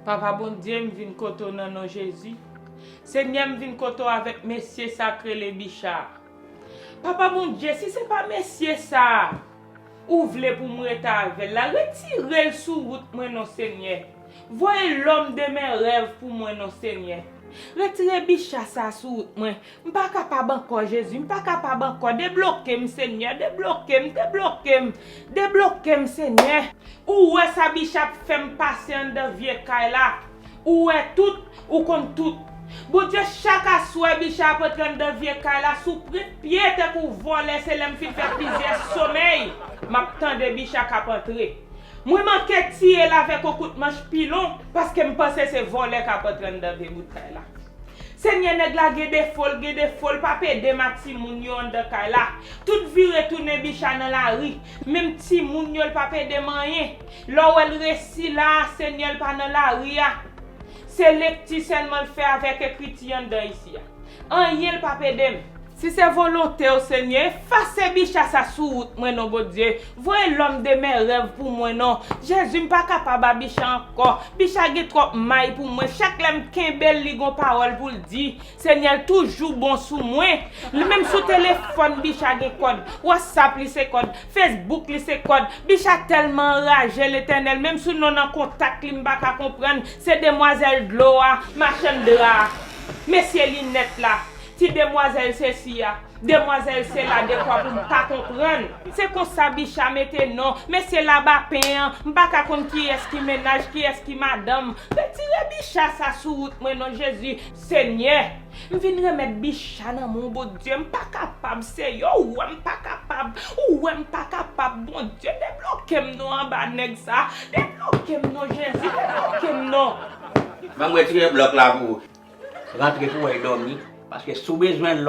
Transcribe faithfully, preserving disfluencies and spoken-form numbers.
Papa Bondye, m vin kote w nan non Jezi. Senyè, m vin kote w avèk mesye sa k rele Bicha a. Papa Bondye, si se pa mesye sa a ou vle pou m rete avè l la, retire l sou wout mwen non, Senyè. Voye lòm de mè rèv pou mwen non, Senyè. Retire Bicha sa a sou wout mwen. M pa kapab ankò, Jezi, m pa kapab ankò. Debloke m, Senyè, debloke m, debloke m, debloke m, Senyè. Ou wè sa Bicha ap fè m pase anndan vye kay la. Ou wè tout, ou konn tout. Bondye, chak aswè Bicha ap antre anndan vye kay la, sou pwent pye tankou vòlè, se lè m fin fè plizyè somèy, m ap tande Bicha k ap antre. Mwen manke tiye l avèk yon kout manch pilon, paske m panse se vòlè k ap antre anndan vye bout kay la. Senyè, nèg la gen defo, l gen defo, l p ap ede m a timoun yo anndan kay la. Tout vire tounen Bicha nan lari. Menm timoun yo, l p ap ede m anyen. Lè w wè l resi la, Senyè, l pa nan lari a. Se lekti sèlman l fè avèk ekriti anndan isi a. Anyen l p ap ede m. Si se volonte w, Senyè, efase Bicha sa sou wout mwen non, Bondye. Voye lòm de mè rèv pou mwen non. Jezi, m pa kapab a Bicha ankò. Bicha gen twòp may pou mwen. Chak lè m kenbe l, li gon pawòl pou l di. Senyè, l toujou bon sou mwen. Li menm sou telefòn, Bicha gen kòd. WhatsApp li se kòd. Facebook li se kòd. Bicha tèlman anraje, Letènèl. Menm sou non nan kontak li, m pa ka konprann. Se demwazèl dlo a, machann dra a. Mesye linèt la. Ti demwazèl sesi a, demwazèl sela, dekwa pou m pa konprann. Se konsa Bicha mete non. Mesye labapen an, m pa ka konn kiyès ki mennaj, kiyès ki madanm. Retire Bicha sa sou wout mwen non, Jezi. Senyè, m vin remèt Bicha nan men w, Bondye. M pa kapab, Seyè. Ou wè m pa kapab. Ou wè m pa kapab, Bondye. Debloke m non anba nèg sa. Debloke m non, Jezi. Debloke m non. Ban m retire blòk la pou ou. Rantre pou w al dòmi, paske si w bezwen lòt